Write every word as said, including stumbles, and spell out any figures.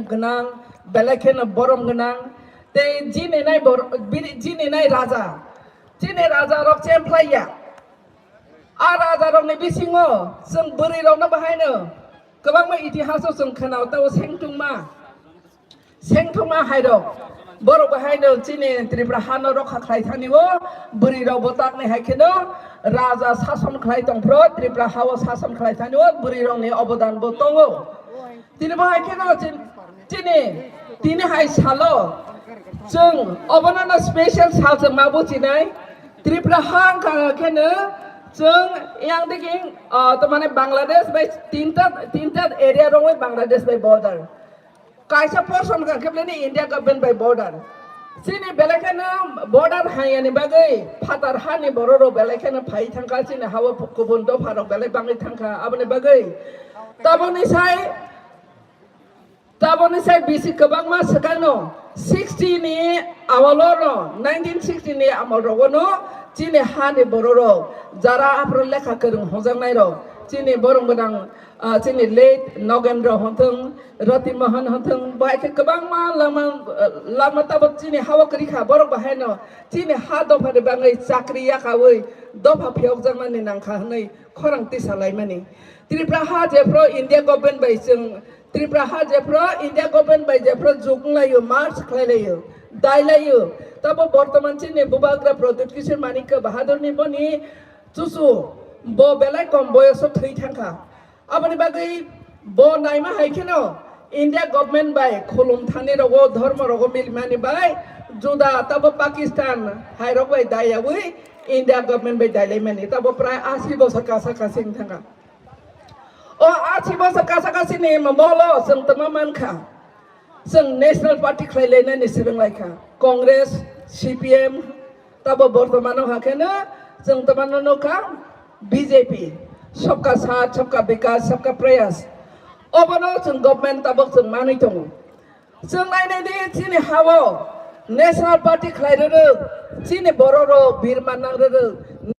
gwnang, belai kheno borom gwnang. Tei jini nai bor-, bini, jini nai raja, chini raja rok chemphlai ya. A raja rokni bisingo chwng bwrwi rokno bahaino kwbangma itihas o chwng khwnao tao sengtungma. Sengthoma hairok, borok bahaino chini Tripura hano rokha khlai thani o, bwrwi rok bo takni hai kheno raja sason khlai tongphro, Tripura hao sason khlai thani o bwrwi rokni obodan bo tongo. Tini bo hai kheno chin-, chini tini hai salo chwng obono no special sal chwng ma buchinai. Tripura ha wngkha kheno chwng yang diking, ah, to mane Bangladesh bai tinta, tinta area rongwi Bangladesh bai border. Kaisa portion kha khe bini India government bai border. Chini belai kheno border hayani bagwi phatar hani borok rok belai kheno phai thangkha, chini hao kubun dopha rok belai bangwi thangkha. Aboni bagwi taboni sai, taboni sai bisi kwbangma swkangno sixty ni amolo no, nineteen sixty ni amol rogo no chini hani borok rok jara aphuru lekha kwrwng hwnjaknai rok, chini borok gwnang, ah, chini late Nogendra hwnthwng, Roti Mohan hwnthwng, bo hai khe kwbangma lama, lama tabuk chini hao kwrwi kha, borok bo haino chini ha dopha ni bagwi chakri yakaui dopha phiyokjakmani nangkha hwnwi khorang tisa laimani. Tripura ha jephru India government bai chwng, Tripura ha jephru India government bai jephru juk wnglaio, march khlailaio, dailaio. Tabo bortoman chini bubagra Pradyut Kishore Manikya Bahadur ni boni chuchu bo belai kom boyoso thwi thangkha. Aboni bagwi bo naima hai kheno India government bai khulum thani rogo, dhormo rogo milimani bai juda tabo Pakistan hai rok bai daiyaui India government bai dailaimani tabo prai asi bosor kasa kasi wng thangkha. O asi bosor kasa kasi ni molo chwng tongma mankha. Chwng National Party khlai lainani swrwng lai kha. Congress, C P M, tabo bortomano ha kheno chwng tomano nukha B J P, Sabka Saath, Sabka Vikas, Sabka Prayas. Obono chwng government tabuk chwng manwi tongo. Chwng nainai di chini hao National Party khlai rwrwk, chini borok rok birma nang rwrwk,